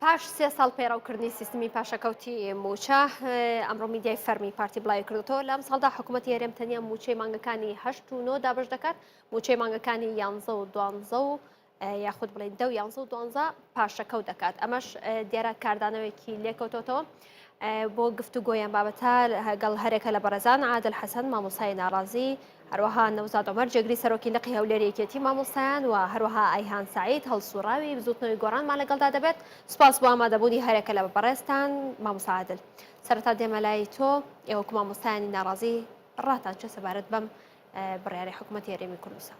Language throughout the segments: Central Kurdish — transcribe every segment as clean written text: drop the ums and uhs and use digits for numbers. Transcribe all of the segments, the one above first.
پاش سێ ساڵ پەیڕەوکردنی سیستمی پاشەکەوتی مووچە، ئەمڕۆ میدیای فەرمی پارتی بڵاویکردوەوە لەم ساڵدا حکوومەتی هەرێم تەنیا مووچەی مانگەکانی هەشت و نۆ دابش دەکات، مووچەی مانگەکانی یانزە و دوانزە و یاخود بڵێن دە و یانزە و دوانزە پاشەکەوت دەکات. ئەمەش دیارە کاردانەوەیەکی لێکەوتۆتەوە. بۆ گفتوگۆیان بابەتە گەڵ هەرێکە لە بەڕێزان عادل حەسەن مامۆستای ناڕازی، هەروەها نەوزاد عومەر جێگری سەرۆکی لقی هەولێری یەکێتی مامۆستایان و هەروەها ئەیهان سەعید هەڵسوڕاوی بزوتنەوەی گۆڕانمان لەگەڵدا دەبێت. سوپاس بۆ ئامادەبوونی هەرێکە لە بەڕێزتان. مامۆستا عادل سەرەتا دێمە لای تۆ، ئێوە وەکو مامۆستایانی ناڕازی ڕاتان چیە سەبارەت بەم بڕیارەی حکومەتی هەرێمی کوردستان؟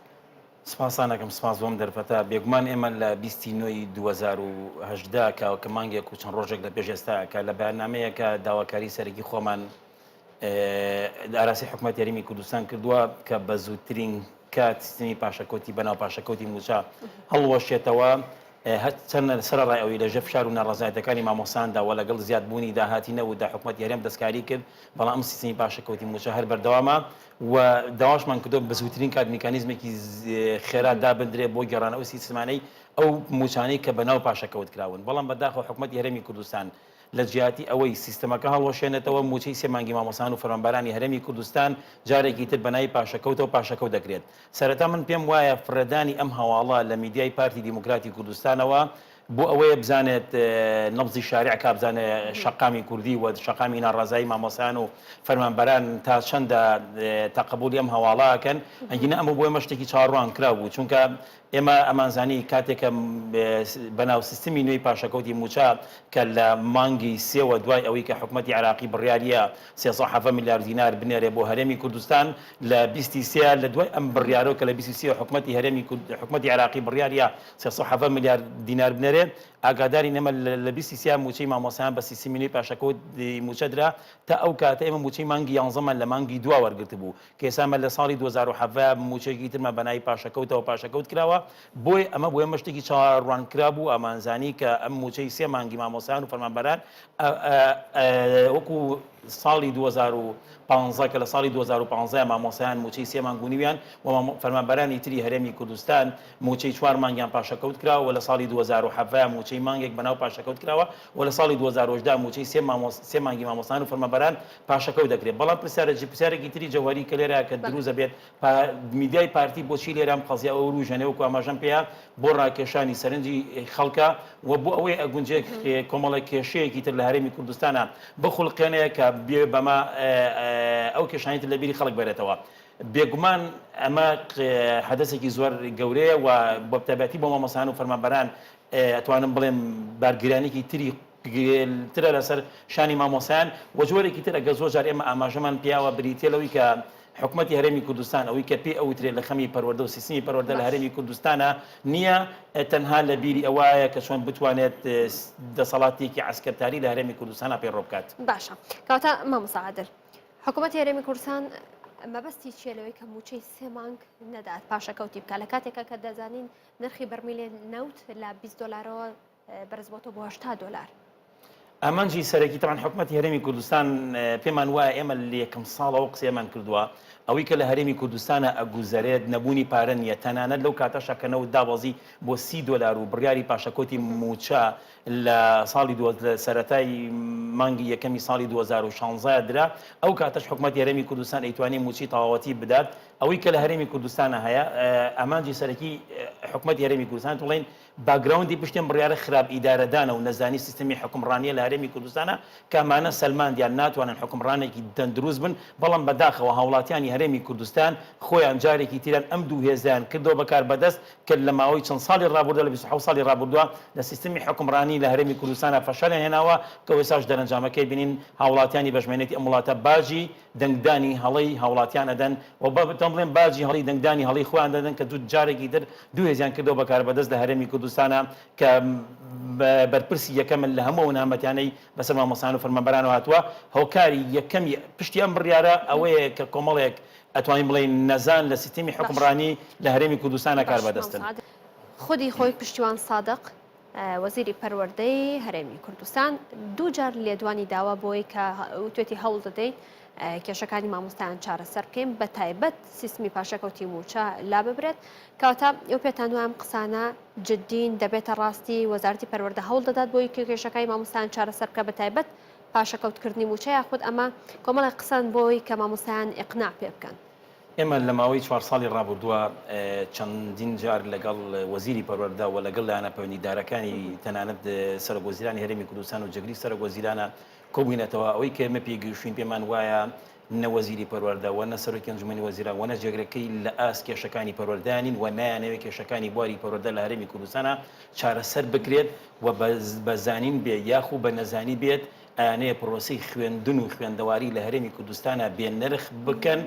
سپاستان ئەکەم، سپاس بۆ ئەم دەرفەتە. بێگومان ئێمە لە بیستی نۆی 2018 کە کە مانگێک و چەند ڕۆژێک لە پێش ئێستا کە لە بەیاننامەیەکە داواکاری سەرەکی خۆمان ئاراسی حکومەتی هەرێمی کوردستان کردووە کە بە زووترین کات سیستمی پاشەکەوتی بەناو پاشەکەوتی مووچە هەڵوەشێتەوە. هەرچەندە سەرەڕای ئەوەی لەژێر فشار و ناڕەزایەتیەکانی مامۆستایاندا و لەگەڵ زیادبوونی داهاتی نەوتدا حکومەتی هەرێم دەستکاری کرد، بەڵام ئەم سیستمی پاشەکەوتی مووچە هەر بەردەوامە و داواشمان کردووە بە زووترین کات میکانیزمێکی خێرا دابندرێت بۆ گێڕانەوەی سیستمانەی ئەو مووچانەی کە بەناو پاشەکەوت کراون، بەڵام بەداخەوە حکومەتی هەرێمی کوردستان لە جیاتی ئەوەی سیستەمەکە هەڵوەشێنێتەوە، مووچەی سێ مانگی مامۆستایان و فەرمانبەرانی هەرێمی کوردستان جارێکی تر بەناوی پاشەکەوتەوە پاشەکەوت دەکرێت. سەرەتا من پێم وایە فڕێدانی ئەم هەواڵە لە میدیای پارتی دیموکراتی کوردستانەوە بۆ ئەوەیە بزانێت نەبزی شارع کا بزانێ شەقامی کوردی و شەقامی ناڕەزایی مامۆستایان و فەرمانبەران تا چەندە تەقەبولی ئەم هەواڵە ئەکەن، ئەگینا ئەمە بۆ ئێمە شتێکی چاوەڕوانکراو بوو چونکە ئێمە ئەمانزانی کاتێک کە بەناو سیستمی نوێی پاشەکەوتی مووچە کە لە مانگی سێوە دوای ئەوەی کە حکومەتی عێراقی بڕیاریە 317 ملیار دینار بنێرێ بۆ هەرێمی کوردستان لە بیستی سێ لە دوای ئەم بڕیارەوە کە لە بیستی سێ حکومەتی هەرێمی حکومەتی عێراقی بڕیاریە 317 ملیار دینار بنێرێ ئاگادارین ئێمە لە بیستی سێ مووچەی مامۆستایان بە سیستمی نوێی پاشەکەوتی مووچە درا تا ئەو کاتە ئێمە مووچەی مانگی یانزەمان لە مانگی دوا وەرگرتبوو کە ئێستا ئەمە لە ساڵی 2017 مووچەیەکی ترمان بە ناوی پاشەکەوتەوە پاشەکەوت کراوە، بۆیە ئەمە بۆ ئێمە شتێکی چاوەڕوانکرا بوو، ئەمانزانی کە ئەم مووچەی سێ مانگی مامۆستایان و فەرمانبەران وەکو ساڵی 2015 کە لە ساڵی 2015 مامۆستایان مووچەی سێ مانگ و نیویان و فەرمانبەرانی تری هەرێمی کوردستان مووچەی چوار مانگیان پاشەکەوت کراوە و لە ساڵی 2017 مووچەی مانگێک بەناو پاشەکەوت کراوە و لە ساڵی 2018 مووچەی سێ مانگی مامۆستایان و فەرمانبەران پاشەکەوت دەکرێت بەڵام پرسیارە پرسیارێکی تری جەوهەری کە لێرە کە دروست دەبێت میدیای پارتی بۆچی لێرە ئەم قەزیە ئەوروژێنێ وەکو ئاماژەم پێیا بۆ ڕاکێشانی سەرنجی خەڵکە و بۆ ئەوەی ئەگونجێ کۆمەڵێک کێشەیەکی تر لە هەرێمی کوردستانە بخولقێنێ کە بێ بەمە ئەو کێشانی تر لە بیری خەڵک بەرێتەوە. بێگومان ئەمە حەدەسێکی زۆر گەورەیە و بە تایبەتی بۆ مامۆستایان و فەرمانبەران ئەتوانم بڵێم بارگرانیکی تری ترە لەسەر شانی مامۆستایان و جۆرێکی تر ئەگەر زۆر جار ئێمە ئاماژەمان پیاوە بریتیە لەوەی کە حکومەتی هەرێمی کوردستان ئەوەی کە پێی ئەوترێت لە خەمی پەروەردە و سیستمی پەروەردە لە هەرێمی کوردستانە نییە تەنها لە بیری ئەوایە کە چۆن بتوانێت دەسەڵاتێکی عەسکەرتاری لە هەرێمی کوردستانە پەیڕەو بکات. باشە کەواتە مامۆستا عادل حکوومەتی هەرێمی کوردستان مەبەستی چییە لەوەی کە مووچەی سێ مانگ نەدات پاشەکەوتی بکات لە کاتێکا کە دەزانین نرخی بەرمیلێ نەوت لە 20 دۆلارەوە بەرزبۆتەوە بۆ 80 دۆلار. ئامانجی سەرەکی تەبعەن حکومەتی هەرێمی کوردستان پێمان وایە ئێمە لە یەکەم ساڵەوە قسەیەمان کردووە ئەوەی کە لە هەرێمی کوردستانە ئەگوزەرێت نەبوونی پارە نییە تەنانەت لەو کاتەشا کە نەوت دابەزی بۆ 30 دۆلار و بڕیاری پاشەکەوتی مووچە لە ساڵی دو لە سەرەتای مانگی یەکەمی ساڵی 2016 درا ئەو کاتەش حکومەتی هەرێمی کوردستان ئەیتوانی مووچەی تەواوەتی بدات ئەوەی کە لە هەرێمی کوردستانە هەیە ئامانجی سەرەکی حکومەتی هەرێمی کوردستان بڵێین باکگراوندی پشتی ئەم بڕیارە خراپ ئیدارەدانە و نەزانی سیستەمی حوکمڕانیە لە هەرێمی کوردستانە کە ئەمانە سەلماندیان ناتوانن حوکمڕانێکی تەندروست بن، بەڵام بەداخەوە هاوڵاتیانی هەرێمی کوردستان خۆیان جارێکی تریان ئەم دوو هێزەیان کردەوە بە کاربەدەست کە لە ماوەی چەند ساڵی ڕابوردە لە 27 ساڵی ڕابوردوە لە سیستەمی حوکمڕانی لە هەرێمی کوردستانا فەشەلیان هێناوە کە ئێستاش دەرەنجامەکەی بینین هاوڵاتیانی بەژمێنێتی ئەم وڵاتە باجی دەنگدانی هەڵەی هاوڵاتیان ئەدەن و با بتوانم بڵێم باجی هەڵەی دەنگدانی هەڵەی خۆیان دەدەن کە دوو جارێکی تر دوو هێزیان کردەوە بە کاربەدەست لە هەرێمی کوردستانا کە بەرپرسی یەکەمن لە هەموو ئەو نەهامەتیانەی بەسەر مامۆستایان و فەرمانبەرانەوە هاتووە هۆکاری یەکەمی پشتی ئەم بڕیارە ئەوەیە کە کۆمەڵێک ئەتوانین بڵێین نەزان لە سیستمی حوکمڕانی لە هەرێمی کوردستانا کاربەدەستن. خودی خۆی پشتیوان سادق وەزیری پەروەردەی هەرێمی کوردستان دووجار لێدوانی داوە بۆی کە وتوێتی هەوڵ دەدەین. کێشەکانی مامۆستایان چارەسەر بکەین بە تایبەت سیستمی پاشەکەوتی مووچە لاببرێت. کەواتە ئێوە پێتان وایە ئەم قسانە جدین، دەبێتە ڕاستی، وەزارەتی پەروەردە هەوڵ دەدات بۆی کە کێشەکانی مامۆستایان چارەسەر بکات بە تایبەت پاشەکەوتکردنی مووچە یاخود ئەمە کۆمەڵێک قسەن بۆی کە مامۆستایان ئیقناع پێ بکەن؟ ئێمە لە ماوەی چوار ساڵی ڕابردووە چەندین جار لەگەڵ وەزیری پەروەردە و لەگەڵ لایەنە پەیوەندیدارەکانی تەنانەت سەرۆک وەزیرانی هەرێمی کوردستان و جێگری سەرۆک وەزیرانە کۆبووینەتەوە. ئەوەی کە ئێمە پێی گەیشتووین پێمان وایە نە وەزیری پەروەردە و نە سەرۆکی ئەنجومەنی وەزیران و نە جێگرەکەی لە ئاست کێشەکانی پەروەردە نین و نایانەوێت کێشەکانی بواری پەروەردە لە هەرێمی کوردستانا چارەسەر بکرێت و بە زانین بێ یاخو بە نەزانی بێت ئەیانەیە پرۆسەی خوێندن و خوێندەواری لە هەرێمی کوردستانا بێ نرخ بکەن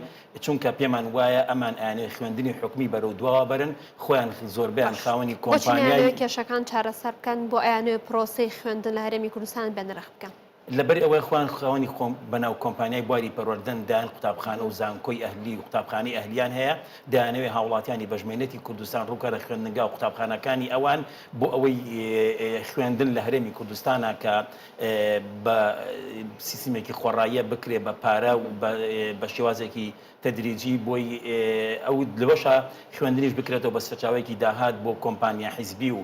چونکە پێمان وایە ئەمان ئەیانەوێت خوێندنی حکومی بەرەو دواوە بەرن خۆیان زۆربەیان باش خاوەنی بۆچی کۆمپانیای. نایانەوێت کێشەکان چارەسەر بکەن بۆ ئەیانەوێت پرۆسەی خوێندن لە هەرێمی کوردستان بێ نرخ بکەن؟ لەبەر ئەوەی خۆیان خاوەنی خۆم بەناو کۆمپانیای بواری پەروەردەن دایان قوتابخانە و زانکۆی ئەهلی و قوتابخانەی ئەهلیان هەیە دەیانەوێ هاوڵاتیانی بەژمێنەتی کوردستان ڕووکەرە خوێندنگا و قوتابخانەکانی ئەوان بۆ ئەوەی خوێندن لە هەرێمی کوردستانا کە بە سیستمێکی خۆڕاییە بکرێ بە پارە و بە شێوازێکی تەدریجی بۆی ئەو لەوەشا خوێندنیش بکرێتەوە بە سەرچاوەیەکی داهات بۆ کۆمپانیا حیزبی و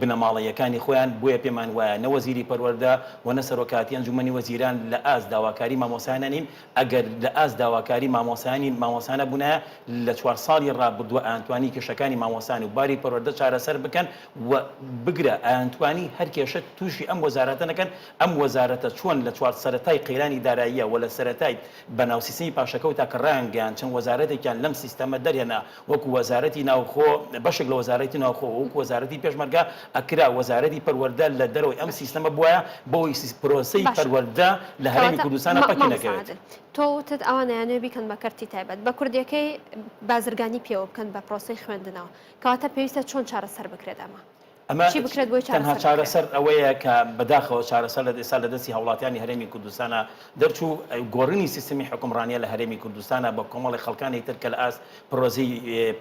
بنەماڵەییەکانی خۆیان، بۆیە پێمان وایە نە وەزیری پەروەردە و نە سەرۆکایەتی ئەنجومەنی وەزیران لە ئاست داواکاری مامۆستایانە نین، ئەگەر لە ئاست داواکاری مامۆستایانی مامۆستایانە بوونایە لە چوار ساڵی ڕابردووە ئەیانتوانی کێشەکانی مامۆستایان و باری پەروەردە چارەسەر بکەن و بگرە ئەیانتوانی هەر کێشە تووشی ئەم وەزارەتە نەکەن، ئەم وەزارەتە چۆن لە چوار سەرەتای قەیرانی داراییە و لە سەرەتای بەناو سیستمی پاشەکەوتا کە ڕایانگەیاند چەند وەزارەتێکیان لەم سیستەمە دەرهێنا وەکو وەزارەتی ناوخۆ، بەشێک لە وەزارەتی ناوخۆ و وەکو وەزارەتی پێشمەرگە، ئەکرا وەزارەتی پەروەردە لە دەرەوەی ئەم سیستەمە بوایە بۆ ئەوەی پرۆسەی باشە پەروەردە لە هەرێمی کەواتە کوردستانا پەکی مامۆستا نەکەوێت. عادل تۆ وتت ئەوان ئەیانەوێ بیکەن بە کەرتی تایبەت بە کوردیەکەی بازرگانی پێوە بکەن بە پرۆسەی خوێندنەوە کەواتە پێویستە چۆن چارەسەر بکرێت ئەمە؟ ئەمە چی بکرێت بۆی تەنها چارەسەر بکرێت؟ چارەسەر ئەوەیە کە بەداخەوە چارەسەر لە ئێستا لە دەستی هاوڵاتیانی هەرێمی کوردستانا دەرچوو، گۆڕینی سیستمی حوکمڕانیە لە هەرێمی کوردستانا بە کۆمەڵێک خەڵکانی تر کە لە ئاست پرۆسەی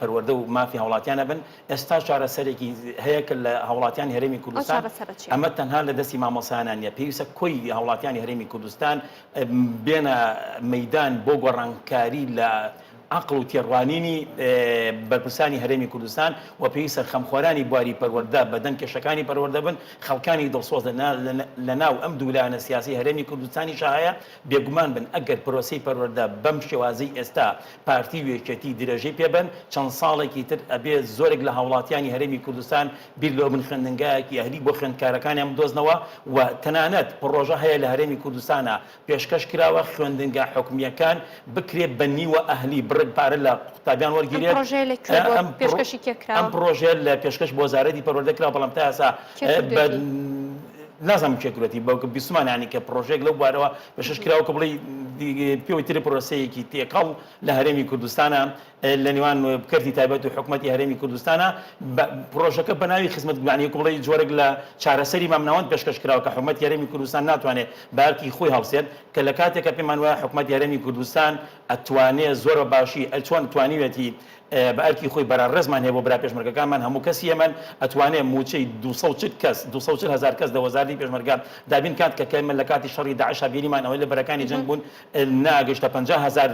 پەروەردە و مافی هاوڵاتیانە بن، ئێستا چارەسەرێکی هەیە کە لە هاوڵاتیانی هەرێمی ئەو کوردستان چارەسەرە چیە؟ ئەمە تەنها لە دەستی مامۆستایانا نیە، پێویستە کۆی هاوڵاتیانی هەرێمی کوردستان بێنە مەیدان بۆ گۆڕانکاری لە عەقڵ و تێڕوانینی بەرپرسانی هەرێمی کوردستان و پێویستە خەمخۆرانی بواری پەروەردە بەدەم کێشەکانی پەروەردە بن، خەڵکانی دڵسۆز لەناو ئەم دوو لایەنە سیاسیەی هەرێمی کوردستانیشا هەیە، بێگومان بن ئەگەر پرۆسەی پەروەردە بەم شێوازەی ئێستا پارتی و یەکێتی درێژەی پێ بەن چەند ساڵێکی تر ئەبێ زۆرێک لە هاوڵاتیانی هەرێمی کوردستان بیر لەوە بن خوێندنگایەکی ئەهلی بۆ خوێندکارەکانیان بدۆزنەوە و تەنانەت پڕۆژە هەیە لە هەرێمی کوردستانا پێشکەش کراوە خوێندنگا حکومییەکان بکرێ بە نیوە ئەهلی بڕێک پارە لە قوتابیان ئەم وەرگیرێت پڕۆژەیە لە کوێ بووە ئەم پێشکەشی کێ ئەم کراوە؟ پڕۆژەیە لە پێشکەش بۆ وەزارەتی پەروەردە کراوە بەڵام تا ئێستا کێ بە کردوێتی؟ نازانم کێ کردوێتی بەڵکو بیستمان یانی کە پڕۆژەیەک لەو بوارەوە پێشکەش کراوە کە بڵێی پێوەی تر پرۆسەیەکی تێکەڵ لە هەرێمی کوردستانە لە نێوان کەرتی تایبەت و حکومەتی هەرێمی کوردستانە پرۆژەکە بە ناوی خزمەتگوزاری وەکو بڵێی جۆرێک لە چارەسەری مامناوەند پێشکەش کراوە کە حکومەتی هەرێمی کوردستان ناتوانێت بە ئەرکی خۆی هەڵسێت کە لە کاتێکە پێمان وایە حکومەتی هەرێمی کوردستان ئەتوانێ زۆر بە باشی چۆن توانیوێتی بە ئەرکی خۆی بەرا ڕێزمان هەیە بۆ برا پێشمەرگەکانمان هەموو کەسی ئێمەن ئەتوانێ مووچەی 240 کەس 240 هەزار کەس لە وەزارەتی پێشمەرگە دابین کات کە کە لە کاتی شەڕی داعشا بینیمان ئەوەی لە بەرەکانی جەنگ بوون ناگەیشتە 50 هەزار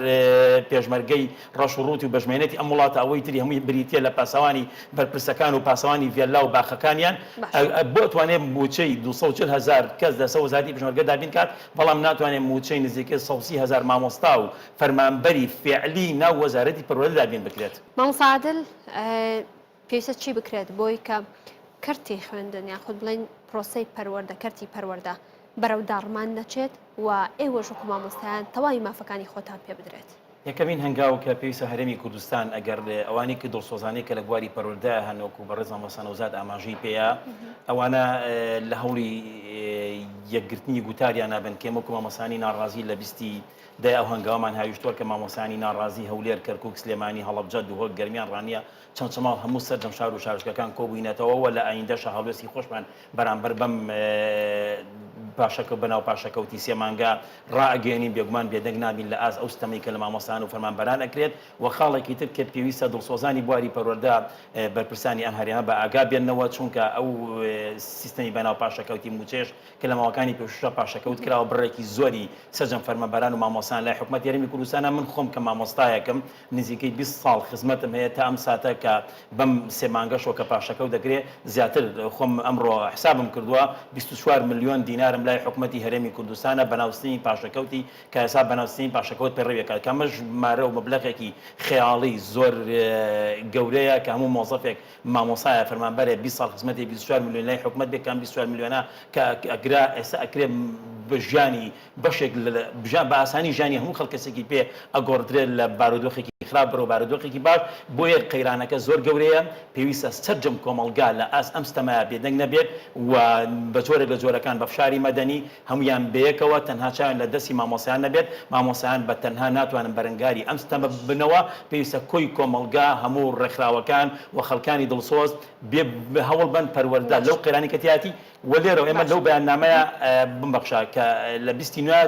پێشمەرگەی ڕەش و ڕووتی و بەژمێنێتی ئەم وڵاتە ئەوەی تری هەمووی بریتیە لە پاسەوانی بەرپرسەکان و پاسەوانی ڤێللا و باخەکانیان بۆ ئەتوانێ مووچەی 240 هەزار کەس لەسەر وەزارەتی پێشمەرگە دابین کات بەڵام ناتوانێ مووچەی نزیکەی 130 هەزار مامۆستا و فەرمانبەری فیعلی ناو وەزارەتی پەروەردە دابین بکرێت. مامۆستا عادل پێویستە چی بکرێت بۆی کە کەرتی خوێندن یاخود بڵێین پرۆسەی پەروەردە کەرتی پەروەردە بەرەو داڕمان نەچێت و ئێوەش وەکو مامۆستایان تەواوی مافەکانی خۆتان پێ بدرێت؟ یەکەمین هەنگاو کە پێویستە هەرێمی کوردستان ئەگەر ئەوانەی کە دڵسۆزانەی کە لە بواری پەروەردە هەن وەکو بەڕێز مامۆستا نەوزاد ئاماژەی پێیە ئەوانە لە هەوڵی یەکگرتنی گوتاریان نابن کە ئێمە وەکو مامۆستایانی ناڕازی لە بیستی دای ئەو هەنگاوەمان هاویشتووە کە مامۆستایانی ناڕازی هەولێر، کەرکوک، سلێمانی، هەڵەبجە، دهۆک، گەرمیان، ڕانیە، چەمچەماڵ هەموو سەرجەم شار و شارۆچکەکان کۆبووینەتەوە و لە ئایندەشا هەڵوێستی خۆشمان بەرامبەر بەم پاشەکە بەناو پاشەکەوتی سێ مانگە ڕائەگەیەنین، بێگومان بێدەنگ نابین لە ئاست ئەو ستەمەی کە لە مامۆستایان و فەرمانبەران ئەکرێت و خاڵێکی تر کە پێویستە دڵسۆزانی بواری پەروەردە بەرپرسانی ئەم هەرێمە بە ئاگا بێنەوە چونکە ئەو سیستەمی بەناو پاشەکەوتی مووچەیەش کە لە ماوەکانی پێشووشا پاشەکەوت کراوە بڕێکی زۆری سەرجەم فەرمانبەران و مامۆستایان لای حکومەتی هەرێمی کوردستانە من خۆم کە مامۆستایەکم نزیکەی 20 ساڵ خزمەتم هەیە تا ئەم ساتە کە بەم سێ مانگەشەوە کە پاشەکەوت دەکرێ زیاتر خۆم ئەمڕۆ حسابم کردووە 24 ملیۆن دینارم لای حکومەتی هەرێمی کوردستانە بەناو سیستمی پاشەکەوتی کە ئێستا بەناو سیستمی پاشەکەوت پەیڕەوی ئەکات کە ئەمەش ژمارە و مەبلەغێکی خەیاڵی زۆر گەورەیە کە هەموو مۆزەفێک مامۆستایە فەرمانبەرێ 20 ساڵ خزمەتی 24 ملیۆن لای حکومەت بێ کە ئەم 24 ملیۆنە کە ئەگرا ئێستا ئەکرێ بە ژیانی بەشێک لە بە ئاسانی ژیانی هەموو خەڵک کەسێکی پێ ئەگۆڕدرێت لە بارودۆخێکی خراپ بەرەو بارودۆخێکی باش، بۆیە قەیرانەکە زۆر گەورەیە، پێویستە سەرجەم کۆمەڵگا لە ئاست ئەم ستەمەیا بێدەنگ نەبێت و بە جۆرێک لە جۆرەکان بە فشاری مەدەنی هەموویان بەیەکەوە تەنها چاویان لە دەستی مامۆستایان نەبێت، مامۆستایان بە تەنها ناتوانن بەرەنگاری ئەم ستەمە ببنەوە، پێویستە کۆی کۆمەڵگا هەموو ڕێکخراوەکان و خەڵکانی دڵسۆز بێ هەوڵ بەن پەروەردە لەو قەیرانەی کە تیایەتی وە لێرەوە ئێمە لەو بەیاننامەیە بمبەخشە کە لە بیستی نوێ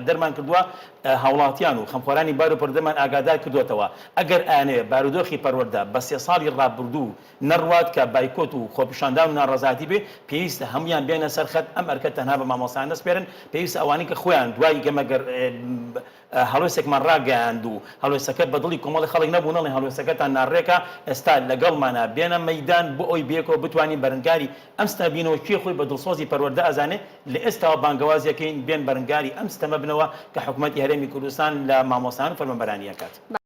دەرمان کردووە هاوڵاتیان و خەمخۆرانی بار و پەروەردەمان ئاگادار کردووەتەوە ئەگەر ئەیانەوێ بارودۆخی پەروەردە بە سێ ساڵی ڕابردوو نەڕوات کە بایکۆت و خۆپیشاندان و ناڕەزایەتی بێ پێویستە هەموویان بێنە سەر خەت ئەم ئەرکە تەنها بە مامۆستایان نەسپێرن پێویستە ئەوانەی کە خۆیان دوای گەمە گەر هەڵوێستێکمان ڕاگەیاند و هەڵوێستەکە بە دڵی کۆمەڵی خەڵک نەبوو، نەڵێن هەڵوێستەکەتان ناڕێکە، ئێستا لەگەڵمانا بێنە مەیدان بۆ ئەوەی بەیەکەوە بتوانین بەرەنگاری ئەم ستەمە بینەوە، کێ خۆی بە دڵسۆزی پەروەردە ئەزانێ لە ئێستاوە بانگەوازی ئەکەین بێن بەرەنگاری ئەم ستەمە بنەوە کە حکومەتی هەرێمی کوردستان لە مامۆستایان و فەرمانبەرانی ئەکات.